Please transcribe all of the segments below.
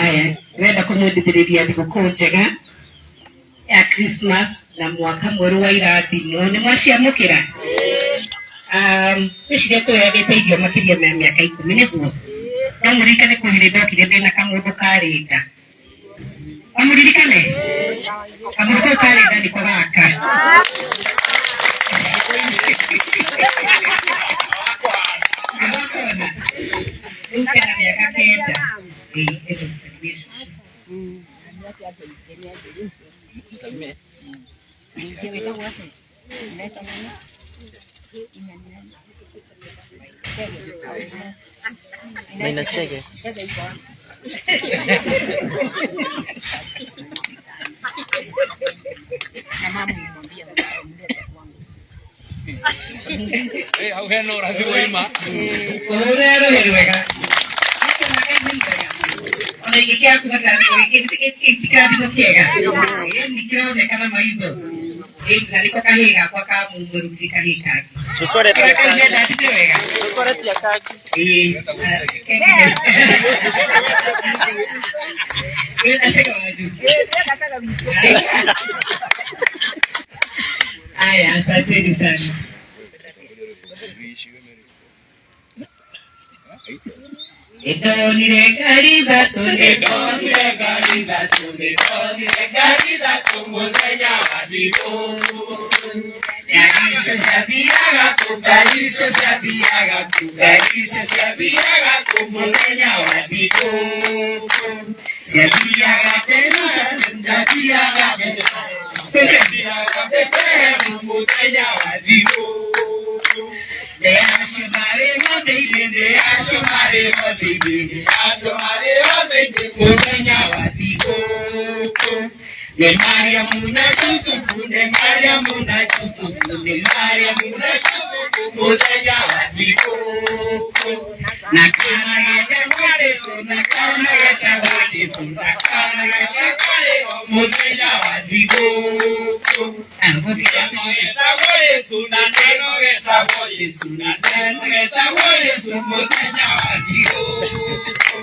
Aya, ndĩrenda kũmwendithĩrĩria thigũkũ njega ya Christmas na mwaka mwerũ wa irathimo. Nĩ mwaciamũkĩra? Ngwĩciria tũheanĩte irio makĩria ma mĩaka 10 nĩguo. No mũririkane kwĩ hĩndĩ ndokire ndĩna kamũndũ karĩ nda. No mũririkane? Kamũndũ kau karĩ nda nĩko gaka. Nĩmwakona? Rĩu kena mĩaka 9. Ĩĩ, nĩngũmũsalimia cũcũ. Maina Chege. Hau hena ũrathi waima. Ũrĩa rũhĩ rwega. Ona ingĩkĩaga kuga kĩrathimo gĩkĩ ti kĩrathimo kĩega. Nĩ kĩroneka na maitho. Ĩĩ, na nĩko kahĩĩ gakwa ka mũmwe rĩu ti kahĩĩ kangĩ. Cũcũ aretia Kau kangi. nĩendathime wega. Cũcũ aretia kangi. Ĩĩ. Wĩna cege wanyu. Aya, asanteni sana. Nĩndonire ngari ithatũ, nĩndonire ngari ithatũ, nĩndonire ngari ithatũ mũthenya wa thikũ. Ngari icio ciathiaga kũ, ngari icio ciathiaga kũ, ngari icio ciathiaga kũ mũthenya wa thikũ. Ciathiaga Jerusalem, ciathiaga Bethlehem, ciathiaga Bethlehem mũthenya wa thikũ. Nĩ acio marĩ ng'onde-inĩ, nĩ acio marĩ ng'onde-inĩ, nĩ acio marĩ ng'onde-inĩ mũthenya wa thigũkũ. Nĩ Mariamu na Jusufu, nĩ Mariamu na Jusufu, nĩ Mariamu na Jusufu mũthenya wa thigũkũ. Na kana getagwo Jesũ, na kana getagwo Jesũ, na kana getagwo mũthenya wa thigũkũ. Getagwo Yesu na neno getagwo Yesu na neno getagwo Yesu mũthenya wa thigũkũ.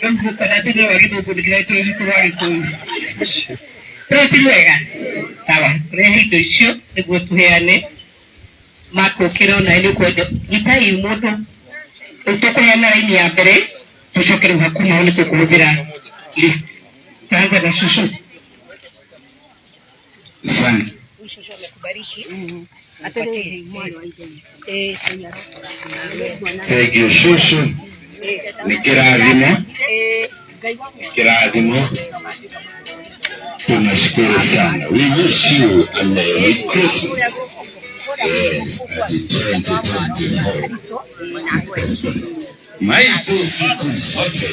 Rĩu gĩthũngũ nĩkĩretwo rwitũ rwa Gĩkũyũ. Rĩu ti wega? Sawa, rehe indo icio nĩguo tũheane makũkĩra onawe nĩ ũkwenda nyitai mũndũ rĩu tũkũheana raini ya mbere tũcoke rĩu hakuma hau nĩ tũkũhũthĩra list. Taanza na shushu. Asante. Thank you shushu. Nĩ kĩrathimo, nĩ kĩrathimo. Tunashukuru sana. We wish you a Merry Christmas. Yes, happy 2024. Maitũ siku zote,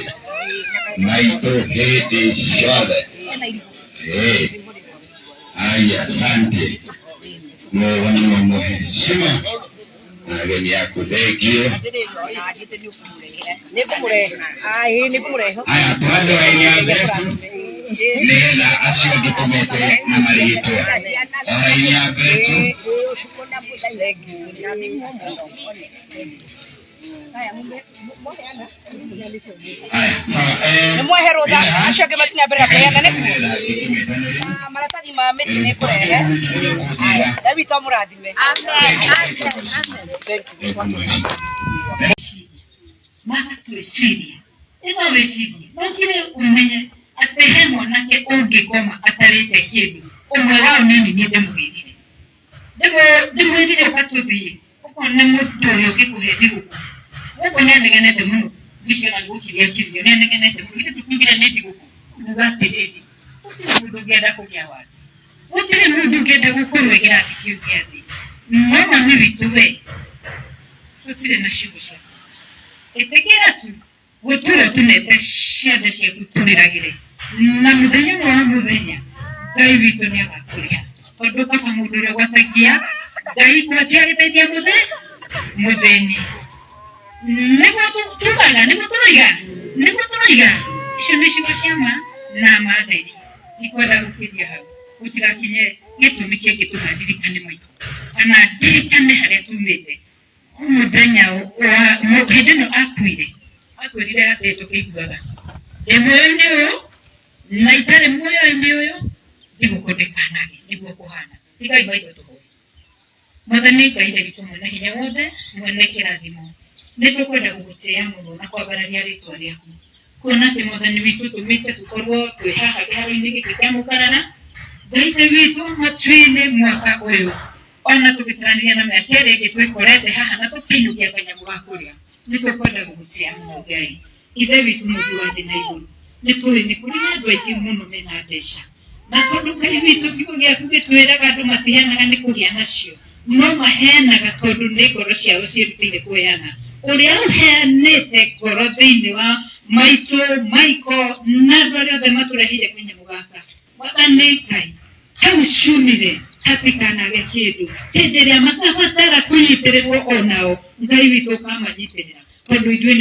maitũ hĩndĩ ciothe. Eh, haya, asante. Mwega mũno mũheshima na ageni aku, thengio. Haya, tuanze raini ya mbere tu nĩgetha acio angĩ tũmete na marĩtwa. O raini ya mbere tu. Haya, sawa. Nĩ mwahe rũtha acio angĩ matinambĩrĩra kũheana nĩguo maratathi ma mĩtĩ nĩ kũrehe. Aya, Ngai witũ amũrathime. Maga twĩcirie ĩno wĩcirie no kire ũmenye atĩ he mwanake ũngĩkoma atarĩte kĩndũ ũmwe wao nini niĩ ndĩmwĩrire ndĩmwĩrire ũka tũthiĩ ũkone mũndũ ũrĩa ũngĩkũhe thigũkũ gũkũ nĩ anegenete mũno ngwĩciria ona nĩ gũkiria akirio nĩ anegenete mũno githĩ tũkiugire nĩ thigũkũ nguga atĩrĩrĩ gũtirĩ mũndũ ũngĩenda kũgĩa wathe gũtirĩ mũndũ ũngĩenda gũkorwo e kĩrathi kĩu gĩa thĩ no mami witũ we tũtirĩ na ciugo cia ĩtĩkĩra tu gũtũra tũnete ciande ciaku tũrĩragĩre na mũthenya ũmwe wa mũthenya Ngai witũ nĩ agakũrĩha tondũ kaba mũndũ ũrĩa ũgwatagia Ngai gwatia agĩteithia mũthĩni nĩguo tugaga nĩguo tũroiga nĩguo tũroiga icio nĩ ciugo cia ma na ma theri ndikwenda gũkĩria hau gũtigakinye gĩtũmi kĩngĩtũma ndirikane maitũ kana ndirikane harĩa tumĩte mũthenya wa hĩndĩ ĩno akuire akwĩrire atĩ tũkĩiguaga. Ndĩ muoyo-inĩ ũyũ na itarĩ muoyo-inĩ ũyũ, thigũkũ ndĩkanage, nĩguo kũhana. Tigai maitho tũhoe. Mwathani Ngai Ithe witũ mwene hinya wothe, mwene kĩrathimo, nĩ tũkwenda gũgũtĩĩa mũno na kwambararia rĩtwa rĩaku, kuona atĩ Mwathani witũ ũtũmĩte tũkorwo twĩ haha kĩharo-inĩ gĩkĩ kĩa Mũkarara. Ngai Ithe witũ matu-inĩ mwaka ũyũ, ona tũgĩtaranĩria na mĩaka ĩrĩa ĩngĩ twĩkorete haha na tũkĩinũkia kanyamũ ga kũrĩa, nĩ tũkwenda gũgũtĩĩa mũno Ngai Ithe witũ mũmbi wa thĩ na igũrũ. Nĩ tũĩ nĩ kũrĩ na andũ aingĩ mũno mena mbeca, na tondũ Ngai witũ kiugo gĩaku gĩtwĩraga andũ matiheanaga nĩ kũgĩa nacio, no maheanaga tondũ nĩ ngoro ciao ciĩrutĩire kũheana. Ũrĩa ũheanĩte ngoro thĩinĩ wa maitũ, Maiko, na andũ arĩa othe matũreheire kanyamũ gaka, Mwathani Ngai, hau ciumire hatikanage kĩndũ. Hĩndĩ ĩrĩa makabatara kũnyitĩrĩrwo o nao, Ngai witũ ũkamanyitĩrĩra, tondũ ithuĩ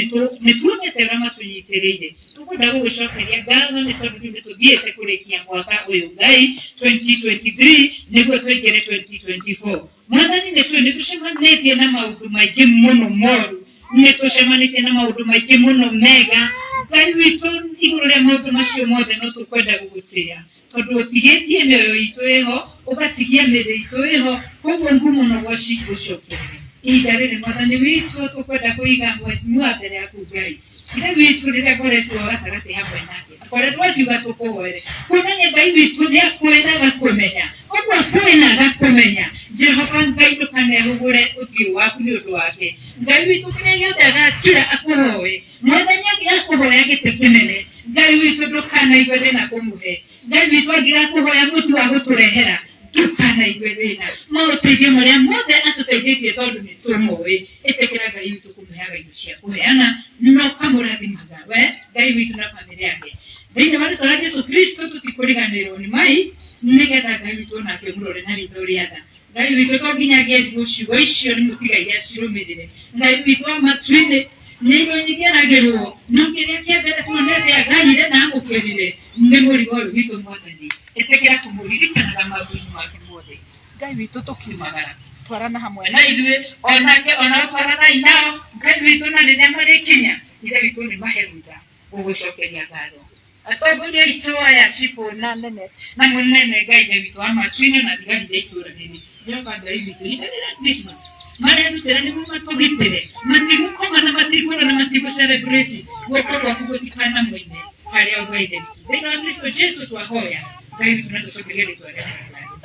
nĩ tuonete ũrĩa matũnyitĩrĩire. Tũkwenda gũgũcokeria ngatho nĩ tondũ rĩu nĩ tũthiĩte kũrĩkia mwaka ũyũ Ngai 2023 nĩguo tũingĩre 2024. Mwathani nĩ tũĩ nĩ tũcemanĩtie na maũndũ maingĩ mũno moru, nĩ tũcemanĩtie na maũndũ maingĩ mũno mega. Ngai witũ igũrũ rĩa maũndũ macio mothe no tũkwenda gũgũtĩĩa, tondũ ũtigĩtie mĩoyo itũ ĩho, ũgatigia mĩĩrĩ itũ ĩho, koguo ngumo na ũgoci ũcokerere. Ihinda rĩrĩ Mwathani witũ tũkwenda kũiga mheshimiwa mbere yaku Ngai. Ithe witũ rĩrĩa ngoretwo gatagatĩ hamwe nake, akoretwo akiuga tũkũhoere, kuonania Ngai witũ nĩ akwĩraga kũmenya, ũguo akwĩraga kũmenya. Jehova Ngai ndũkanehũgũre ũthiũ waku nĩ ũndũ wake. Ngai witũ kĩrĩa gĩothe agakira akũhoe, Mwathani angĩgakũhoya gĩtĩ kĩnene, Ngai witũ ndũkanaigue thĩna kũmũhe. Ngai witũ angĩgakũhoya mũtu wa gũtũrehera, ndũkanaigue thĩna. Maũteithio marĩa mothe atũteithĩtie tondũ nĩ tũmũĩ, ĩtĩkĩra Ngai witũ kũmũheaga indo cia kũheana na ũkamũrathimaga we Ngai witũ na bamĩrĩ yake. Thĩinĩ wa rĩtwa rĩa Jesu Kristo tũtikũriganĩrwo nĩ mai, nĩgetha Ngai witũ onake ũmũrore na ritho rĩa tha. Ngai witũ to nginya angĩerirwo ciugo icio nĩ mũtigaire acirũmĩrĩre. Ngai witũ wa matu-inĩ nĩ irio nyingĩ eragĩrwo, no kĩrĩa kĩa mbere tuonete agayire na amũkĩrire nĩ mũrigo ũyũ witũ Mwathani. Ĩtĩkĩra kũmũririkanaga maũndũ-inĩ make mothe. Ngai witũ tũkiumagara, twarana hamwe na ithuĩ, onake onao twaranai nao, Ngai witũ, na rĩrĩa marĩkinya, Ithe witũ nĩ mahe rũtha gũgũcokeria ngatho. Atongoria aitũ aya cibũ na nene na mũnene Ngai Ithe witũ wa matu-inĩ na thigari iria itũũra rĩrĩ, Jehova Ngai witũ, ihinda rĩrĩa Christmas marerutĩra nĩguo matũgitĩre, matigũkoma na matikũrĩa na matigũ celebrate, guoko gwaku gũtikanamoime harĩ o Ngai Ithe witũ. Thĩinĩ wa Kristo Jesu twahoya, Ngai witũ na tũcokerie rĩtwa rĩaku ngatho.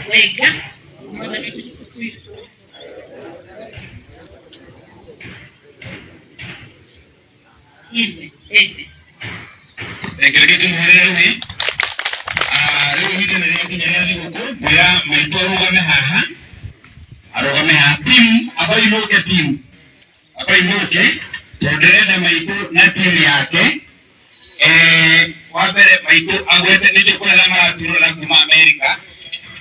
Wega, Mwathani witũ Jesu Kristo. Amen. Amen. Reke tũmũhũrĩre rũhĩ. Rĩu ihinda nĩ rĩakinya rĩa thigũkũ, ngwĩra maitũ arũgame haha, arũgame haha. Team, ambai mũke team, ambai mũke, tondũ ndĩrenda maitũ na team yake. Wa mbere maitũ agwete nĩ njũĩ kũrĩ arĩa maraturora kuma Amerika,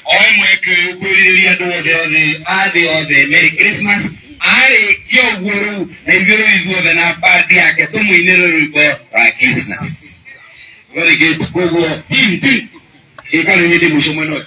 oe mweke ũyũ kwĩrirĩria andũ othe othe a thĩ othe Merry Christmas. Arĩkia ũguo rĩu na ithuĩ rĩu ithuothe na bandi yake tũmũinĩre rwĩmbo rwa Christmas. Very good. Koguo team team ĩka rĩu hĩndĩ mũico mwena ũyũ.